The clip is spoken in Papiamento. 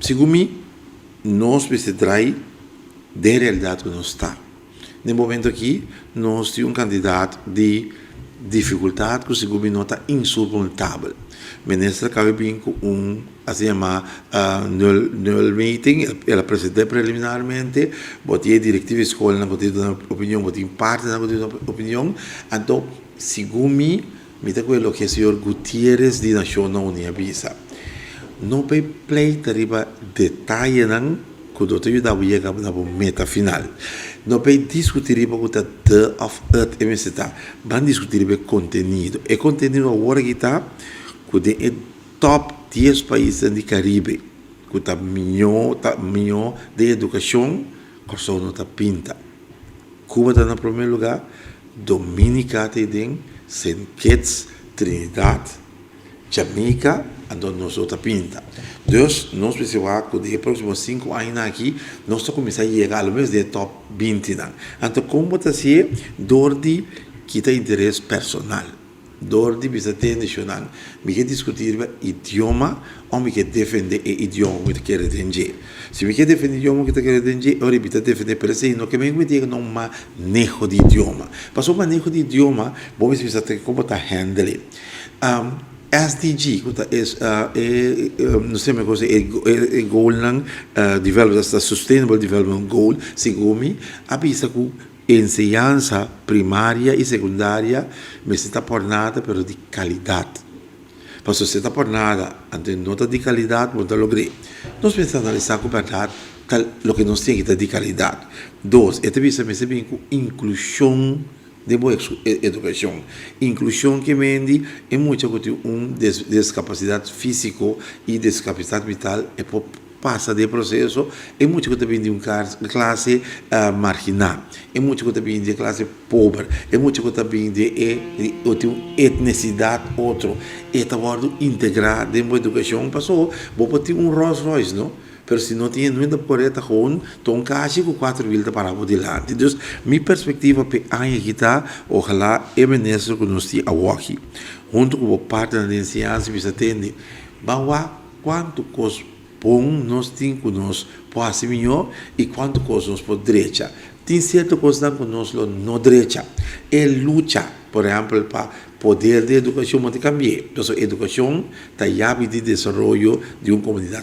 Segun mi, nos mester drai den realidat ku nos ta. Den momento aki nos tin un kantidat di difikultat ku segun mi no ta insurmontabel. Minister kabe bin ku un asina yama nulmeting, el a present'é preliminarmente, bo tin e direktiva di skolnan ku tin duna opinion, bo tin partinan ku tin duna opinion, anto segun mi, mi ta kohe loke señor Gutierrez di Nashonnan Uní a bisa. No bay pleita riba detayenan ku no ta yuda bo yega na bo meta final. No bay diskutí riba ku ta de òf et e mester ta. Ban diskutí riba e kontenido. E kontenido awor aki ta ku den e tòp dies paisnan di Karibe ku ta mihó ta mihó den edukashon, Kòrsou no ta pinta. Cuba ta na promé lugá, Dominica ta den, Saint Kitts, Trinidad, Jamaica, anto nos lo ta pinta. Dus nos mester wak ku den e próksimo sinku añanan aki nos ta kuminsá yega a lo menos den e tòp bintinan. Anto kon bo ta hasié? Dor di kita interes personal. Dor di bisa tende shonnan, mi ke diskutí riba idioma òf mi ke defendé e idioma ku mi ta kere den dje? Si mi ke defendé idioma ku mi ta kere den dje, ora mi ta defendé, pero esei no ke men ku mi ta yega na un maneho di idioma. Pasobra maneho di idioma, bo mester bisa kon bo ta handle e. SDG, ku ta e no sé mi kosa e goalnan development, Sustainable Development Goal, segun mi, a bisa ku enseñansa primaria i sekundaria mester ta por nada pero di kalidat. Pasobra si e ta por nada anto e no ta di kalidat bo no ta logr'é. Nos mester analisá ku bèrdat ta loke nos tin aki ta di kalidat. Dos, e ta bisa mester bini ku inklushon den bo edukashon. Inklushon ke mendi e mucha ku tin un diskapasidat físiko i diskapasidat mental e por pasa den e proseso, e mucha ku ta bini di un klase marginá, e mucha ku ta bini di e klase pober, e mucha ku ta bini di e ku tin un etnisidat otro, e ta wòrdu integrá den bo edukashon paso bo por tin un Rolls Royce no, pero si no tin e nuenta por e ta gewoon ta un kashi ku kuater wil ta para bo dilanti. Dus mi perspektiva p'e aña aki ta ojalá e minister ku nos tin awoki huntu ku bo partnernan di enseñansa bisa tende ban wak kuantu kos bon nos tin ku nos por hasi mihó i kuantu kos nos por drecha. Tin sierto kosnan ku nos lo no drecha. E lucha, por ehèmpel, pa poder di edukashon bo ta kambi'é. Pasobra edukashon ta yabi di desaroyo di un komunidat.